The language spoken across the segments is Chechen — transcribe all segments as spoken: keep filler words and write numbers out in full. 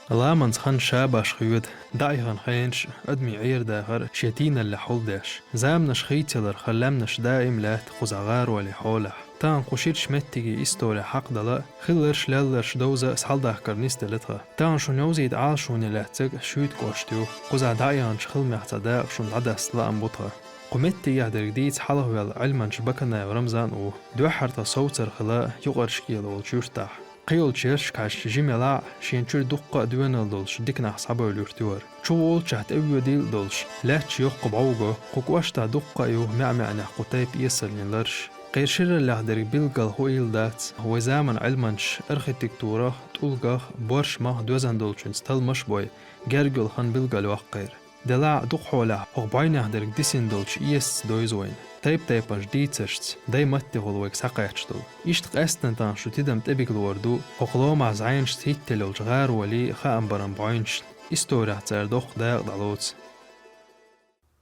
Ламанца хан шабаш хьоьду, дӀаяхана хенаш адамийн Ӏер-дахар шен тийналлехь хьулдеш. Заманаш хийцалара хан лаьмнаш даим лаьтта кхузахь гӀароле хьолехь. Тахана кху ширачу меттигийн истори хьакхадала, хилларш, лелларш довза а схьалдахкар нисделла тхан. Тахана шуна йовзийта Ӏалашоне лаьцнарг Шуьйта кӀошт ю. Кхузахь дӀаяханчу хиламех цхьа дакъа шуна дӀадасса лаам бу тхан. Кху меттигехь дерг дийца хьалхавелла Ӏилманча Баканаев Рамзан а ву. Дуьххьара тхан совцар хилла Юкъара ШкӀела волчу юьртахь. Кхин йолу чергаш кхаьчча жима елахь а, шен чуьра дуккха а доьналла долуш дика нах схьабевлла юрт ю хӀара. Чу волчохь тӀевоьдийла а долуш, лаьтташ йоккха бӀов го, кху кӀоштахь дуккха а ю маьӀ-маьӀнех кху тайпа эсалнийн ларш. Кхеран шираллех дерг билггал хуийла дац, вайн заманан Ӏилманчаш архитектурах, тӀулгах, боршамах доьзна долчуьнца талламаш а бой, герга йолу хан билгалйоккху кхеран. Делахь а дукха хьолехь хӀокху бӀойнех дерг дисина долчу эсаца довза вайна, тайп-тайпанчу дийцаршца, дай маттехула вайга схьакхаьчна долу. Иштта къаьсттина тахана шу тидам тӀебигалвар ду хӀокху ломахь зӀенашца хӀиттийла йолчу гӀаролийн хаам баран бӀойнашна. Исторехь цара доккха дакъа дӀалоцу.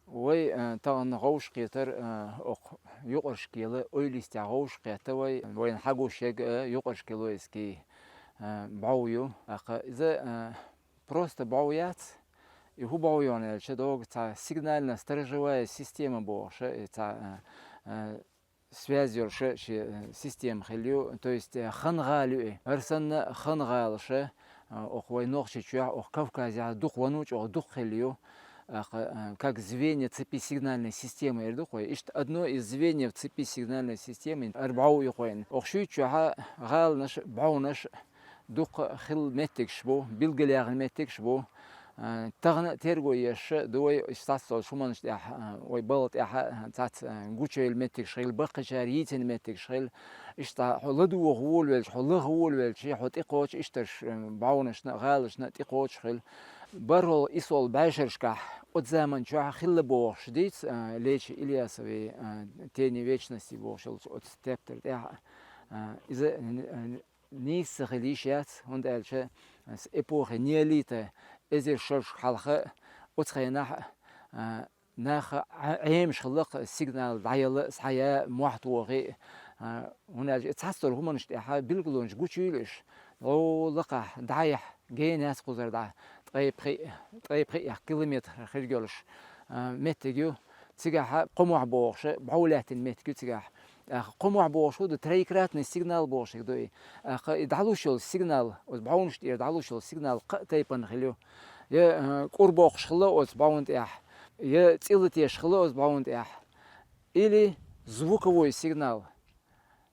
Вай, а, тахана гӀовш кхетар, а, хӀокху Юкъара ШкӀела, ойла йистехь гӀовш кхетта вай, вайна хьагуш ерг а Юкъара ШкӀелойский, а, бӀов ю. ТӀаккха иза, а, просто бӀов яц, и хӀун бӀов ю аьлча, догу цхьа сигнально-сторожевая система бохуш, и цхьа, а, а, связь йолуш шен, а, система хилла ю, то есть, а, хан гӀала ю и. ХӀара санна хан гӀалаша, а, оха вай Нохчийчохь, оха Кавказехь дукха ван ву чӀогӀа дукха хилла ю, а, ха-, а, как звенья цепи сигнальной системы эр ду-кх вай. Иштта одно из звеньев цепи сигнальной системы, ара бӀов ю кхойн. Оха Шуьйчохь гӀаланаш, бӀовнаш, дукха хилла меттигаш бу, билгалъяьхна меттигаш бу. А, тахана а терго еш ду вай, иштта цхьацца долчу хӀуманаш тӀехь, а, вай балха тӀехь, а, цхьацца, а, гучуевлла меттигаш хилла, баккхийчара йийцина меттигаш хилла. Иштта хьо ладугӀуш волавелча, хьо лаха волавелча, хьо тӀекхочу иштарш, а, бӀовнашна а, гӀалашна а тӀекхочуш хилла. БархӀолгӀа, исолгӀа бӀешерашкахь оцу заман чохь хилла бохуш дийца, а, Лечи Ильясовн, а, Тени вечности бохуш йолчу оцу тептар тӀехь, а, иза, а, нийса ца хила йиш яц, хӀунда аьлча, с эпохи неолита, эзар шаршка хьалха, оцу хенахь, а, наха Ӏе-, Ӏемаш хилла-кх сигнал дӀаяла, схьая, мохь тохий, а, хӀунда аьлча и цхьацца долу хӀуманаш тӀехь билгалонаш гучуйла уьш. О, лакхахь, дӀаяхь, гена яц кхузара дӀа, ткъе пхиъ, ткъе пхиъ километр хир йолуш, а, меттиг ю. Цигахь кхо мохь бохуш, бӀов лаьттина меттиг ю цигахь. ТӀаккха кхо мохь бохуш хӀун ду, троекратный сигнал бохуш хӀиг ду и. ТӀаккха и дӀалуш йолу сигнал, оцу бӀовнаш тӀера дӀалуш йолу сигнал кхаа тайпана хила ю. Я, а, кӀур боккхуш хилла оцу бӀовна тӀехь, я цӀила теш хилла оцу бӀовна тӀехь. Или звуковой сигнал.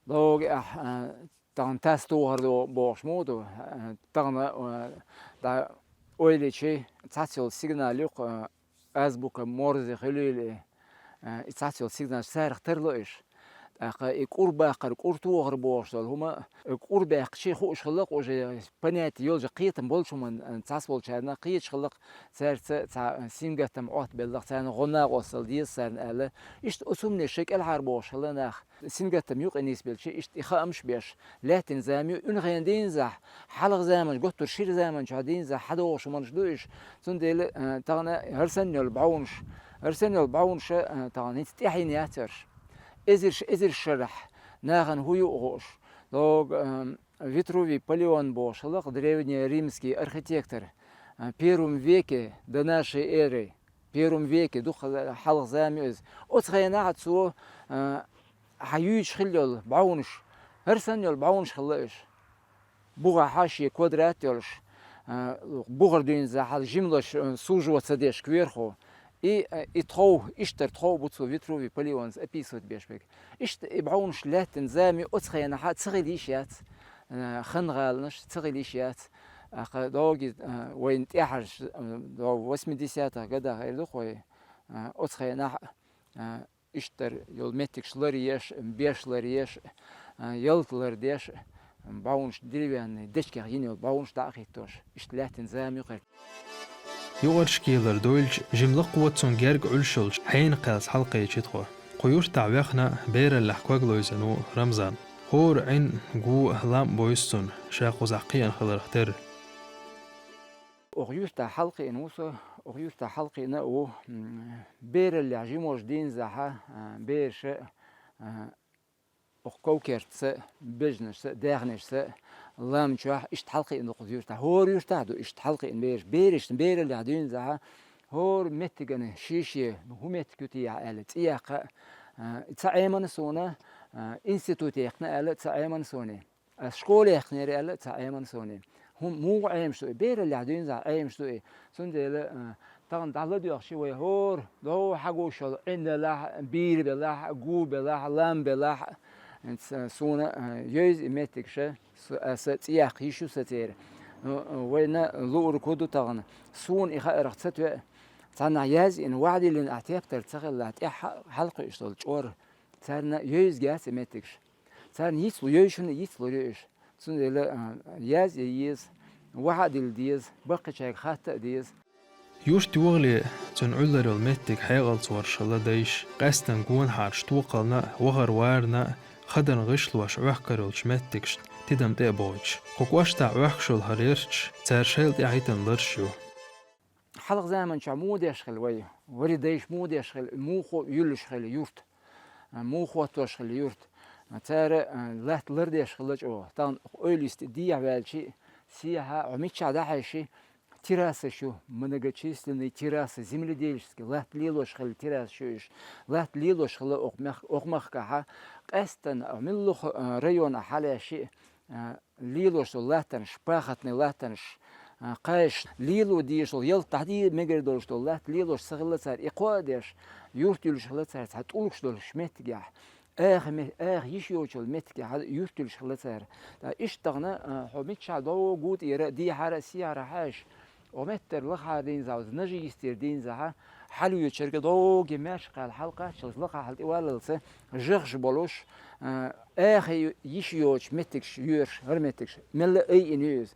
Логикахь, а, тахана тас тухар ду бохуш муха ду, а, тахана, а, дӀа ойла йичи, цхьацца йолу сигнал ю-кх, а, азбука Морзе хуьлийла и, а, и цхьацца йолу сигналш царах тарло уьш. ТӀаккха и кӀур баккхар, кӀур тухар бохуш долу хӀума, и кӀур баьккхичи хууш хилла-кх уже понятие йолчу кхетам болчу хӀуман, а, цхьацца болчарна кхеташ хилла-кх, цаьрца цхьа сингаттам Ӏоттабелла-кх, царна гӀо накъосталла деза царна аьлла. Иштта оцу хӀумане шайн кӀелхьара бохуш хилла нах. Сингаттам юкъа нисбелчи, иштта и хаамаш беш, лаьттина зама ю, уьнхена дийназахь, хьалха заманчу, готтур шира заман чохь дийназахь хьадогӀуш хӀуманаш ду уьш. Цундела, а, тахана хӀара санна йолу бӀовнаш, хӀара санна йолу бӀовнаш, а, тахана хӀинца тӀаьхьийна яц уьш. Эзарш, эзарш шарахь нахана хӀун ю а хууш. Логу, а, Витрувий Палеон бохуш хилла-кх, древнеримский архитектор, а, первом веке до нашей эры. Первом веке, дукха хьалха зама ю иза. Оцу хенахь цо, а, хьан юьйцуш хилла йолу бӀовнаш, хӀара санна йолу бӀовнаш хилла уьш. БухӀа хьан шен квадрат йолуш, а, бухара дуьйна захьал жимлаш, а, сужо ца деш кверху. И, а, и тхов, иштта тхов бу цо Витрувий Палеонца описывать беш берг. Иштта и бӀовнаш лаьттина зама ю оцу хенахь ца хила йиш яц, а, хан гӀаланаш ца хила йиш яц. ТӀаккха догий, а, вайна тӀаьхьарш, а, до восьмидесятых годах эр ду-кх вай, а, оцу хенахь, а, иштта йолу меттигаш ларъеш, беш ларъеш, а, ялта лардеш, бӀовнаш деревянный, дечкех йина йолу бӀовнаш дӀа а хӀиттош, иштта лаьттина зама ю кхеран. Юкъара ШкӀелара дуьйлча, жимма лакхо цунна герга Ӏуьллуш йолчу хьенан кхелца хьалакхечи тхо. Кху юьртахь вехна бераллехь ког ловзийна ву Рамзан. ХӀора Ӏин, го, лам а бовзу цунна, ша кхузахь кхиъна хиларх терра. Оха юьртахь хьалакхиъна ву со, оха юьртахь хьалакхиъна а ву, м, бераллехь жимчу дийназахь, а, бераша, а, Оха Ков-Кердца, Бежанашца, Даьхнашца, Ламчохь иштта хьалкхиъна ду кхуза юртахь. ХӀора юртахь ду иштта хьалкхиъна бераш. Берашна бераллехь дуьйна зӀахьа, хӀора меттигана шен-шен хӀун меттиг ю техьа аьлла, цӀе яккха, а, ца Ӏемана суна, а, институт яьккхина аьлла, ца Ӏемана суна. Ас школа яьккхинера аьлла, ца Ӏемана суна. ХӀун, муха Ӏемаш ду и? Бераллехь дуьйна зӀахьа Ӏемаш ду и. Цундела, а, тахана дӀаладоьгӀча вай хӀора, дов хьагуш йолу Ӏин делахь, бийр белахь, гу белахь, лам белахь, ц-, суна, а, йовза и меттигаш, су-, аса цӀе яккха йиш ю сан церан. Ну, вайна луург хӀун ду тахана? Суна и хаарх ца тоьа, цхьаннахь язйина, вахьа диллина ахь тептар ца хилла, тӀехь хьа-, хьалакхуьуш долу чӀор. Царна йовза яц и меттигаш. Царна йицлур йовза шуна, йицлур ю уьш. Цундела, а, язъян еза, вахьа а дилла деза, баккхийчаьрга хатта а деза. Юрт йогӀале, цуьнан Ӏуьллар йолу меттиг хьекъалца лоруш хилла дайша, къаьсттина гонахьарчу токхална а, вахара варна а, хадарна гӀишлош Ӏохкур йолчу меттигашна тидам тӀе а бохуьйтуш. Кху кӀоштахь Ӏохкуш йолу хӀара ярташ цара шайла тӀаьхьа йитина лараш ю. Хьалха заманчохь муха деш хилла вай? Вари дайша муха деш хилла, муха юьллуш хилла юрт? Муха хӀоттош хилла юрт? Цара, а, латта лардеш хилла чӀогӀа. Тахана ойла йисте дехьа ваьлча, сехьа, хьо миччахь дӀахьаьжча, террасаш ю, многочисленные террасы, земледельческие, латта лелош хилла террасаш ю уьш. Латта лелош хилла окху мех-, окху махкахьа, къаьсттина, а, муьлхха, а, районахь хьалаьжча, а, лелош долу латтанаш, пахотный латтанаш, а, кхайш, лело дезаш долу, ялта дӀадийр мегар долуш долу латта лелош ца хилла цара, и кхоа а деш, юрт юьллуш хилла цара цхьа тӀулгаш долуш меттигехь, аха ме-, аха йиш йоцуш йолу меттигехь юрт юьллуш хилла цара. Ткъа иштта тахана, а, хьо миччахь дов гу тӀера, дехьара а, сехьара а хьаьжча, Оха меттара лахахьара дийна зӀахьа, нажи йистера дийна зӀахьа, хьалоьцург дов гу маьрша кхаьлла хьалакхаччалц, лакхахьара тӀе валлалц, жахаш болуш, а, аха йиш йоцуш меттигаш йоьраш, хӀара меттигаш. Мелла айина ю иза.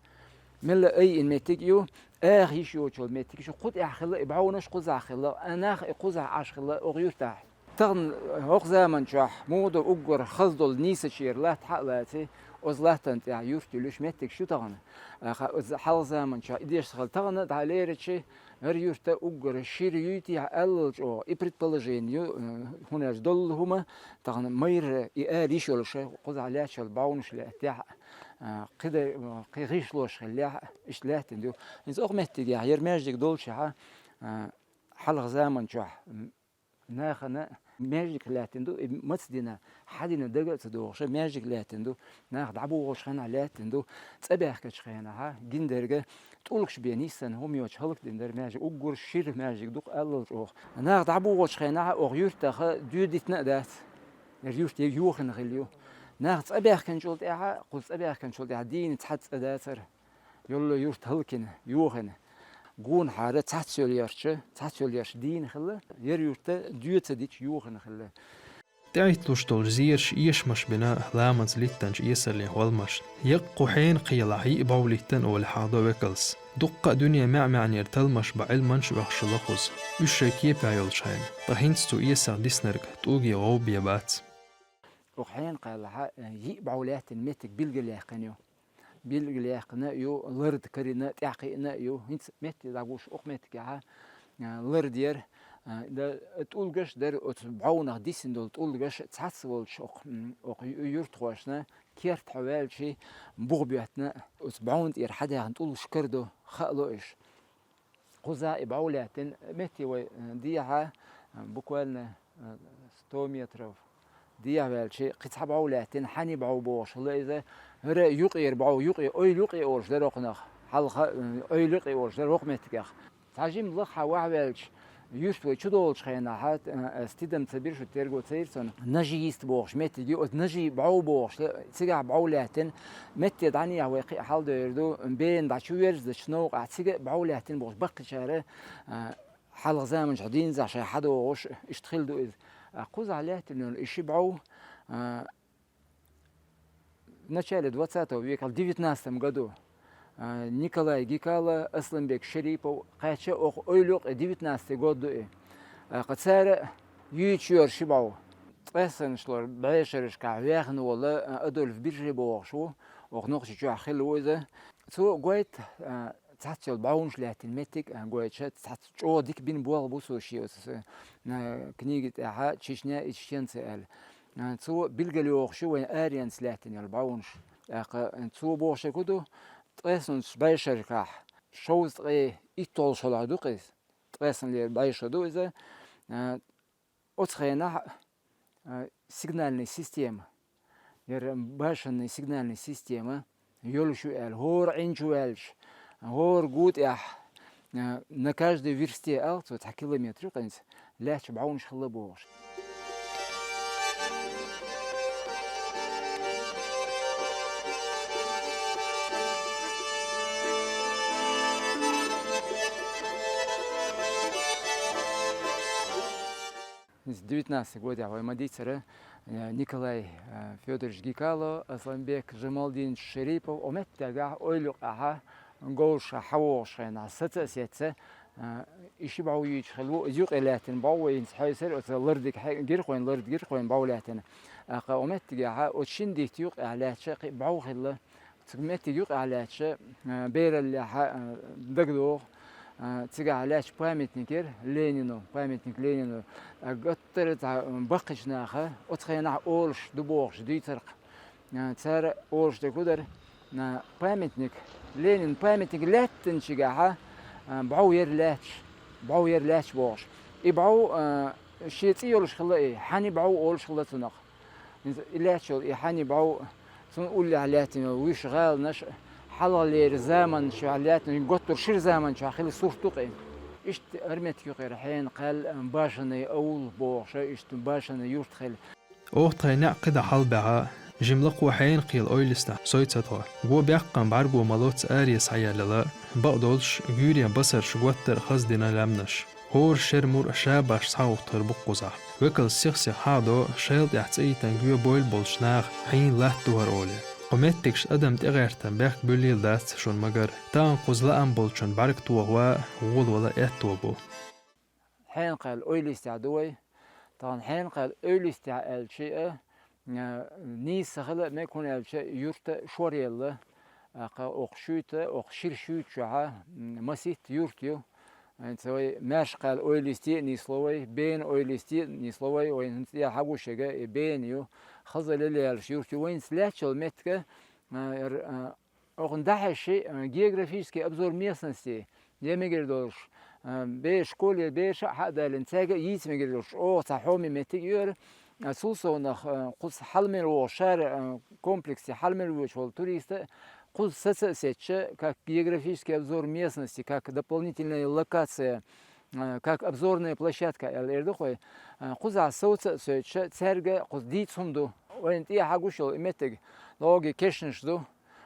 Мелла айина меттиг ю, аха йиш йоцуш йолу меттигаш ю. Кху тӀехь хилла и бӀовнаш, кхузахь хилла, а, нах и кхузахь Ӏаш хилла оха юьртахь. Тахана хӀокху заманчохь муха ду, уггар хаза долу нийсачера латта хьа а лаций, оцу латтана тӀехь юрт юьллуш меттигаш ю тахана. Аха, оцу хьалха заманчохь и деш ца хилла, тахана дӀа лерачи, хӀара юрта уггар шира юй техьа аллал чӀогӀа, и предположение ю, э, хӀунда аьлча доллу хӀума, тахана майра и ала йиш йолуш, кхузахь лаьтташ йолу бӀовнаш лаьттехь, э, кхидӀа, э, кхин гӀишлош хиллехь, иштта лаьттина ду. ХӀинца оха меттигехь, хӀара маьждиг долчехьа, э, хьалха заманчохь, м, Нахана маьждиг лаьттина ду, и маца дина, хьан дина дага а ца догӀуш, маьждиг лаьттина ду, нах дӀабогӀучу хенахь лаьттина ду, цӀа баьхкачу хенахь, гиндерга тӀулгаш бен йиссана хӀума йоцуш хӀаллакдина дара маьждиг, уггар шира маьждиг ду-кх аллал чӀогӀа. Нах дӀабогӀучу хенахь оха юьртаха дуьйдитина а дац. Яра юрт е йохина хилла ю. Нах цӀа баьхкинчул тӀаьхьа, кхуза цӀа баьхкинчул тӀаьхьа дийна цхьацца цӀа дацара. Йолла юрт хӀаллакйина, йохийна. Гонахьара цхьацца йолу ярташ, цхьацца йолу ярташ дийна хилла, яра юрт доьца дича йохийна хилла. ТӀехӀитталуш долчу зераша эшамаш бина ламанца литтанчу эсарлийн хӀолламашна. Яккха кху хьенан кхелахь йиъ бӀов литтина олий хьахадо векалс. Дуккха а дуьне маьӀ-маьӀнера талламаш бан Ӏилманчаш а оьхуш хилла кхуза. Уьш шайн кепехь йолчу хенахь. Ткъа хӀинца цу эсах диснарг тӀулге гӀовбе бац. Оха хьенан кхелахь, э, йиъ бӀов лаьттина меттиг билгалъяьккхина ю. Билгалъяьккхина а ю, лард карийна, тӀаьхьакхиъна а ю. ХӀинца метте дӀагуш, оха меттигехь, а, лард яра. А, да, тӀулгаш дара, оцу бӀовнах диссина долу тӀулгаш цхьацца волчу оха, м, оха ю-, юьртахошна, керта хьо ваьлчий, буха боьттина, оцу бӀовна тӀера хьадаьхна тӀулгаш карадо, хаало уьш. Кхуза и бӀов лаьттина, метте вай, э, дехьа, э, буквально, э, сто метров дехьа ваьлча, кхин цхьа бӀов лаьттина, хьанийн бӀов бохуш хилла иза, хӀара юкъера бӀов, юкъе, ойла юкъе олуш дара окхунах, хьалха, э, ойла юкъе олуш дара хӀокху меттигех. Цхьа жимма лахахьа ваьхьа ваьлча, юьрта вай чу долчу хенахь, э, ас тидам ца бира, шу терго ца йира цунна, нажи йист бохуш меттиг ю, оцу нажи бӀов бохуш, цигахь бӀов лаьттина, метте дӀанехьа вай кхин а хьаладевр ду, бена дӀа чу верзачу новкъахь цига а бӀов лаьттина бохуш баккхийчара, а, хьалха заманчохь дийна зӀахь шайн хьадогӀуш, иштта хилла ду иза. А, кхузахь лаьттина йолу и ши бӀов, а, в начале двадцатого века, в девятнадцатом году, а, Николай Гикало, Асланбек Шерипов кхаьчча оха ойла юкъе, девятнадцатый год ду и. А, кху цара юьйцуш йора ши бӀов. Ткъессанаш лора бӀешерашкахь ваьхна волу, а, Адольф Бирже бохуш ву, оха Нохчийчохь хилла ву иза. Цо гойту, а, цхьацца йолу бӀовнаш лаьттина меттиг, а, гойтуш, цхьацца чӀогӀа дика бина болх бу цо шен оцу, а, книги тӀехь «Чечня и чеченцы» аьлла. А, цо билгалйохуш ю вайн аренца лаьттина йолу бӀовнаш. ТӀаккха цо бохуш хӀун ду, ткъеснончу бӀешерахь, шовзткъе итталгӀа шолгӀа ду-кх иза, ткъеснолера бӀешо ду иза. А, оцу хенахь, а, сигнальная система, яра башенная сигнальная система йолуш ю аьлла, хӀора Ӏин чу ваьлча, хӀора гу тӀехь, а, на каждой версте аьлла, цо цхьа километр ю кхинца, лаьтташ бӀовнаш хилла бохуш. Иза девятнадцатый годехь вай ма-дийццара, э, Николай, э, Фёдорович Гикало, Асланбек Жамалдинович Шерипов, оцу меттигехь, ойла юкъехь, говзуш хьавогӀуш хенахь, саца а сецца, э, и ши бӀов йийцуш хилла ву, иза юкъе лаьттина бӀов вайна хьийсира, оцу лардиг хье-, гира-кх вайна, лард гира-кх вайна бӀов лаьттина. ТӀаккха оцу меттигехь, оцу шина дитта юкъехь лаьтташ кхин бӀов хилла. Цу меттиг юкъахь лаьтташ, а, бераллехь, а, дагадогӀу, а, цигахь лаьтташ памятник яра Ленину, памятник Ленину. А, гуттара а цхьа, а, баккхийчу наха оцу хенахь олуш ду бохуш дуьйцура-кх. А, цара олуш дерг хӀун дара, а, памятник, Ленин памятник лаьттинчигахь, а, бӀов яра лаьтташ, бӀов яра лаьтташ бохуш. И бӀов, а, шен цӀе йолуш хилла и, хьаьний бӀов олуш хилла цунах. Иза и лаьтташ йолу и хьаьний бӀов, цунна уллехь лаьттина йолу вуьш гӀаланаш, хьалхалера заманчохь лаьттина, гуттар шира заманчохь хилла сурт ду-кх и. Иштта хӀара меттиг ю-кх хӀара Хьенан-Кхаьлла, Башенный аул бохуш, иштта Башенный юрт хилла. Оха тхайн некъ кхидӀа хьалабаьхьа, жимма лакхо Хьенан-Кхелан ойла йистехь соьца тхо. Го беккхам бӀаьрго ма-лоццу аре схьаеллала, бакъдолуш гуьйрен басарша гуттар а хаза дина лаьмнаш. ХӀора шера мур а шабаш схьагӀуттур бу кхузахь. Векалш сих-сиха хьахадо, шайла тӀехь цӀе йитина гоь бойла болчу наха хьийна латта ду хӀара олий. Кху меттигашна адам тӀегӀертан бехк буьллийла дац шуна ма-гарра. Тахана кхуза лаам болчун бӀаьрг тохо а, гӀолавала аьтто бу. Хьенан-Кхаьллан ойла йистехь ду вай. Тахана Хьенан-Кхаьллан ойла йистехь аьлча а, а, нийса ца хила а мега, хӀунда аьлча юрт а шоръелла, а, кха, окху шуьйта, окху шира шуьйта чохь, м, масийтта юрт ю. ХӀинца вай Маьрша-Кхаьллан ойла йисте а нисло вай, Бенан ойла йисте а нисло вай, вайн хӀинца тӀехь хьагуш ерг и Бена ю, хаза лелаяллаш юрт ю. Вайна лаьтташ йолу меттиг, а, яра, а, Оха дӀахьаьжча, э, географический обзор местности ян мегар долуш, э, бераш, школера бераш а хьа а далийна, цаьрга а йийца мегар долуш, оха цхьа хьоме меттиг а ю хӀара, э, цул совнаха, э, кхуза хьала мел вогӀу шара, э, комплексе хьала мел воьдуш волу турист а кхуза саца а сецча, как географический обзор местности, как дополнительная локация, э, как обзорная площадка аьлла эр ду-кх вай, э, кхузахь совца а соьцуш, цаьрга кхуза дийца хӀума ду. Вайна тӀехьа гуш йолу и меттиг, догӀу кешнаш ду.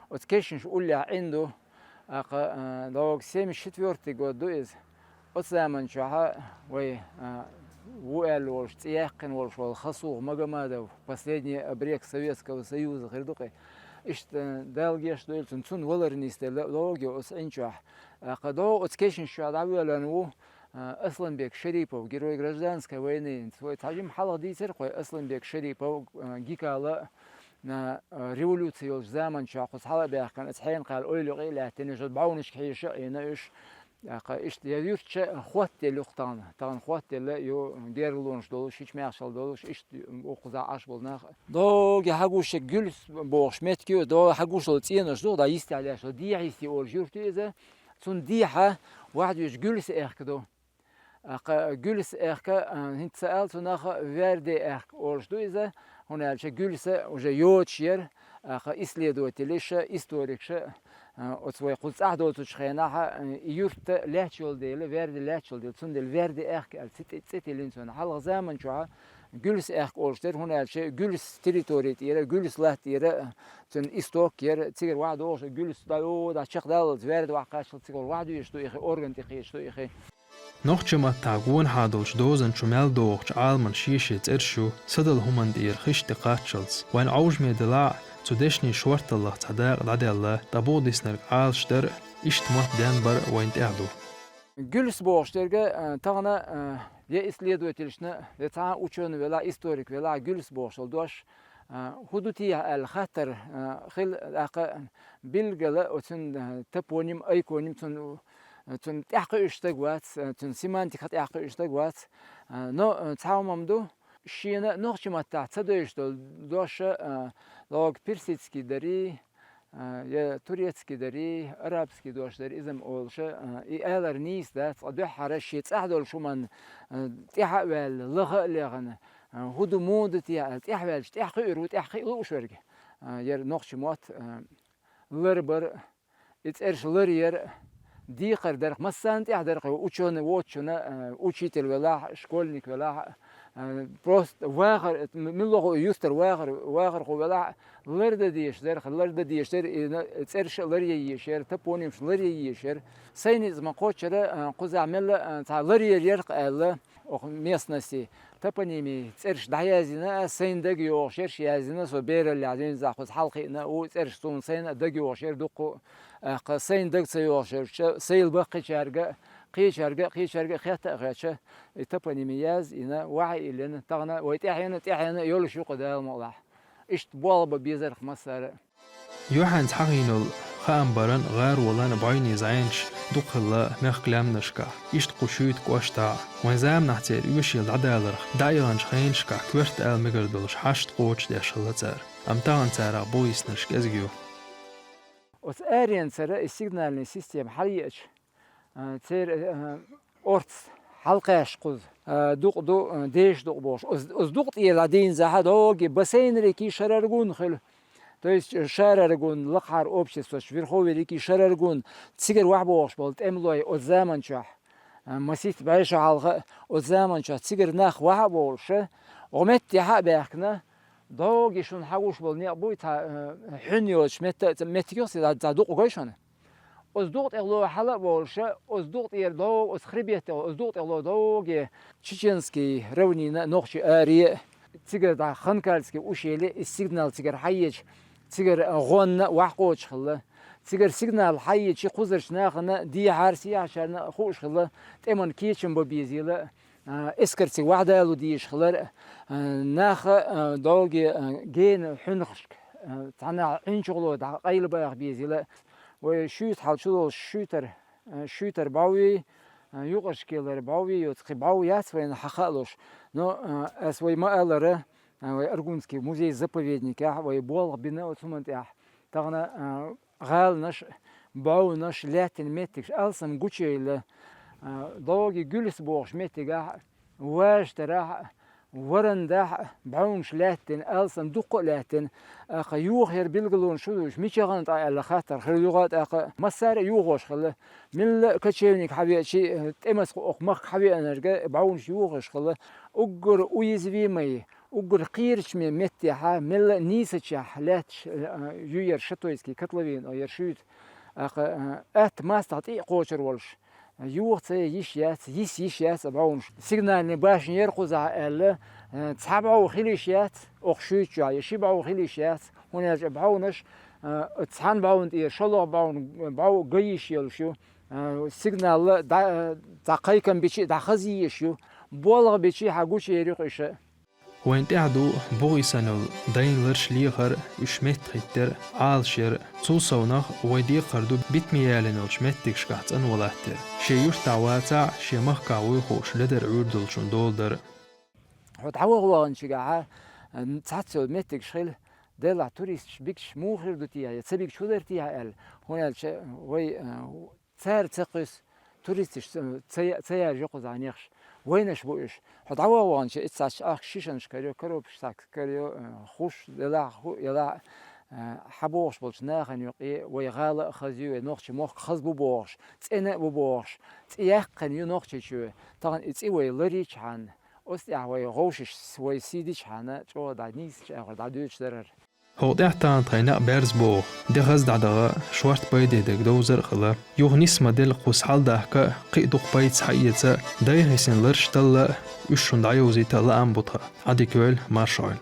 Оцу кешнаш уллехь Ӏин ду. ТӀаккха, а, догӀу семьдесят четвёртый год ду иза. Оцу заман чохь вай, а, ву аьлла волуш, цӀе яьккхина волуш волу Хасух Магомадов, последний обрек Советского Союза хир ду-кх и. Иштта, а, Дала гечдойла цунна, цунна валар нисделла догӀу оцу Ӏин чохь. ТӀаккха догӀу оцу кешнаш чохь дӀавоьллина ву, а, Асланбек Шерипов, Герой гражданской войны. Вай цхьа жимма хьалха дийцира-кх вай Асланбек Шерипов, а, Гикала, а, а, революци йолчу заман чохь кхуза хьала а баьхкина, аса Хьенан-Кхаьллан ойла юкъе а лаьттина, уьш бӀовнашка хьеша а Ӏийна уьш. ТӀаккха иштта я юрт ча хоттаделла ю-кх тахана. Тахана хоттаделла ю гергарлонаш долуш, хӀичмехашалла долуш, иштта ю кхузахь Ӏаш болу нах. ДогӀу хьагуш Гуьлс бохуш меттиг ю, догӀу хьагуш долу цӀенош ду, да йистехь леш, дехьа йисте олуш юрт ю иза. Цунна дехьа вахьдуьйш Гуьлс-Аьхка ду. ТӀаккха Гуьлс-Аьхка, а, хӀинца ца аьлла, цунах Верди-Аьхка олуш ду иза, хӀунда аьлча Гуьлса уже йоцуш яра, тӀаккха исследователаша, историкаша, а, оцу вай кхуза цӀахь доцучу хенахь, а, и юрт лаьтташ йолу дела, Верди лаьтташ йолу дела, цундела Верди-Аьхка аьлла ци-, цӀе тиллина цунна. Хьалха заман чохь Гуьлс-Аьхка олуш дара, хӀунда аьлча Гуьлс территори тӀера, Гуьлс латта тӀера, цуьнан исток яра, цигара вахьа догӀуш, Гуьлс дӀа, о, дӀа чекхдаллалц Верди вахьа кхаччалц цигара вахьа дуьйш ду и хи, орган тӀекхечаш ду и хи. Нохчийн маттахь гонахьа долчу дозанна чу мел догӀучу Ӏаламан шен-шен цӀераш ю, садала хӀуманна тӀера хиш тӀекхаччалц. Вайн Ӏовжаме делахь а, цу дешнийн шорталлах цхьа дакъа дӀадаьлла, ткъа буха диснарг Ӏалашдар а, иштта мотт денбар а вайна тӀехь ду. Гуьлс бохуш дерг, а, тахана, а, я исследовательшна, я цхьа а учёный велахь, историк велахь, Гуьлс бохуш долу дош, а, хӀун ду техьа аьлла хаттар, а, хила, тӀаккха билггала оцун, а, топоним, айконим, цун, цун тӀаьхьакхуьуш стаг вац, а, цун семантика тӀаьхьакхуьуш стаг вац. А, но, а, цхьа хӀума ду, Шена нохчи маттахь ца девзаш долу дош, а, лог персидский дарий, а, я турецкий дарий, арабский дош дарий, иза-м олуш, а, и алар нийса дац, цкъа дуьххьара шен цӀахь долу шуман, а, тӀаьхьа а ваьлла, лаха а лехана, а, хӀу ду, муха ду те аьлла, тӀаьхьа ваьлча, тӀаьхьа кхуьур ву, тӀаьхьа кхиа лууш верг. А, яра нохчи мотт, а, лар бар, и цӀераш лар яр, декхар дарх, массарна тӀехь дарх, учёный воцучунна, а, учитель велахь, школьник велахь, а, просто вахар, м-, муьлхха а юьртара вахар, вахархо велахь, лар дан дезаш дарх, лар дан дезаш дара, и на-, цӀераш а лар ян езаш яра, топонимаш лар ян езаш яра. Сайна иза ма кхоччура, а, кхузахь мелла, а, цхьа лар яр ярх аьлла, оха местности топонимий цӀераш дӀаяздина, а, сайна дага йогӀуш ерш яздина, со бераллехь дуьйна кхуза хьалакхиъна, у цӀераш суна сайна а дага йогӀуш яра дуккха а, кха сайна дага ца йогӀуш ерш, сайла баккхийчаьрга, кхечаьрга, кхечаьрга хетта а хетча, и топонимий яз, йина, вахьа йиллина, тахана вай тӀаьхьена, тӀаьхьена йолуш ю-кх Дала мукъалахь. Иштта болх бан безарх массара а. Юьхьанца хьахийнал хаам баран, гӀаролан бӀаьвнийн зӀенаш дукха хилла мехкан лаьмнашкахь, иштта кху Шуьйта кӀоштахь а. Вайн заманахь церан оьшийла дӀадаларх, дӀаяханчу хенашкахь коьрта ала мегар долуш хьашт кхочушдеш хилла цара. Амма тахана царах бу йиснарш кӀезиг ю. Оцу аренацара и сигнальный система хьалаеача, а, церан, а, орц хьалакхаьчча кхуза, а, дукъ ду, а, дезаш дукъ бохуш. Оцу, оцу дукъ тӀера дӀадийна захьа догги бассейнарикий шараргун хуьлу. То есть шараргун лакхахьара обществош, верховьерикий шараргун цигара вахьа бохуш болу тӀемалой оцу заманчохь, а, масийтта бӀе шо хьалха а, оцу заманчохь цигара нах вахьа а бовлуша, гӀо меттехьа а баьхкина, догги шуна хьагуш болу некъ буй цхьа, а, хьуьнна йоцуш метта а, меттиг йохсий, цхьа дукъ гой шуна. Оцу дукъ тӀехло хьала а бовлуша, оцу дукъ тӀера догу, оцу хребет тӀехло, оцу дукъ тӀехло догу, Чеченский равнина, нохчи аре а, цигара дӀа Ханкальский ущелье, и сигнал цигара хьаеча, цигара гӀонна а вахь кхочуш хилла. Цигара сигнал хьаеча, кхузарчу нахана дехьара, сехьачарна а хууш хилла, тӀеман кечам бан безийла, а, эскар цига вахьа далу дезаш хилар, а, наха, а, долге, а, гена хьуьнхашка, а, цхьанхьа Ӏин чухула дӀа къайла баха безийла. Вай шуьйта хьал чу долуш шуьйтар, а, шуьйтар бӀов вий, а, юкъарчу кхелара бӀов вий, йоцу кхин бӀов яц вайна хьан хаалуш. Но, а, ас вай ма алара, а, вай Аргунский музей-заповедникехь вай болх бина оцу хӀуман тӀехь. Тахана, а, гӀаланаш, бӀовнаш, лаьттина меттигаш алсам гучуяйла, а, догги гуьлс бохуш меттигахь, важа тарахь, варандахь, бӀовнаш лаьттина, алсам дуккха а лаьттина, а, кха юха яра билгалонаш шу дуьйш, мичахана тӀа аьлла хаттар хир юха а тӀаккха, массара а юхош хилла. Милла а кочевник хьавеачи, тӀемас кху окху махка хьавеанарга бӀовнаш юхош хилла. Уггар уязвимый, уггар кхерачме меттехьа, мелла а нийсачехь лаьтташ, а, ю яра Шатойский котловин, а, яра шуьйта, а, кха, а, атта мастагӀа тӀе а кхочур волуш, а, юха ца йиш яц, йис йиш яц а бӀовнаш. Сигнальный башня яра кхузахь аьлла, а, цхьа бӀов хила йиш яц, окху шуьйта чохь, я ши бӀов хила йиш яц, хӀунда аьлча бӀовнаш, а, цхьана бӀовна тӀера шолгӀа бӀовна, бӀов ган йиш йолуш ю, а, сигнал дӀа, дӀа кхайкам бичи а дӀахаза йиш ю, болх бичи хьан гучуер ю-кх иша. Вайн тӀехь ду бухий санна йолу дайн ларш лехар, уьш меттахӀиттар, Ӏалашъяр, цул совнах вай декхар ду битаме ялийна йолчу меттигашкахь цӀанво латтар. Шен юьртахь вацахь а, шен махкахь вуй хууш ледара Ӏуьйр долчун дола дара. Хьо дӀаваха ваханчигахьа, м, цхьацца йолу меттигаш хила, делахь туристаш, бикаш муха хир ду те, я ца бикаш хӀу дара те аьлла, хӀунда аьлча вай, а, цара ца кхуьссу, туристаш ца, ца я-, ца яжа кхузахь нехаш, вайнаш бу уьш. Хьо дӀаваха ваханча, и цхьацца ахка шишанаш карайо, коробкаш схьа карайо, э, хуш делахь, хӀу елахь, э, хьан бохуш болчу нахана юкъе, вай гӀала а хаза ю, вай нохча мохк хаза бу бохуш, цӀена а бу бохуш, цӀе яьккхина ю Нохчийчоь. Тахана и цӀе вай ларийчхьана, оцу тӀехь вай гӀовшаш, вай сий дичхьана, чӀогӀа дӀа нийсачу агӀор дӀадоьдуш дарара. ХӀокху тӀаьхьа тахана тхайн некъ берза боху, де хаза дӀадаха, шорта пайде дерг довзар а хила. Юха нис ма-делла кхуза хьаладахка а, кхин а дукха пайда схьаэца а, дайхийсина ларш талла а, уьш шуна дӀайовзийта а лаам бу тхан. Ӏадика йойла, марша Ӏойла.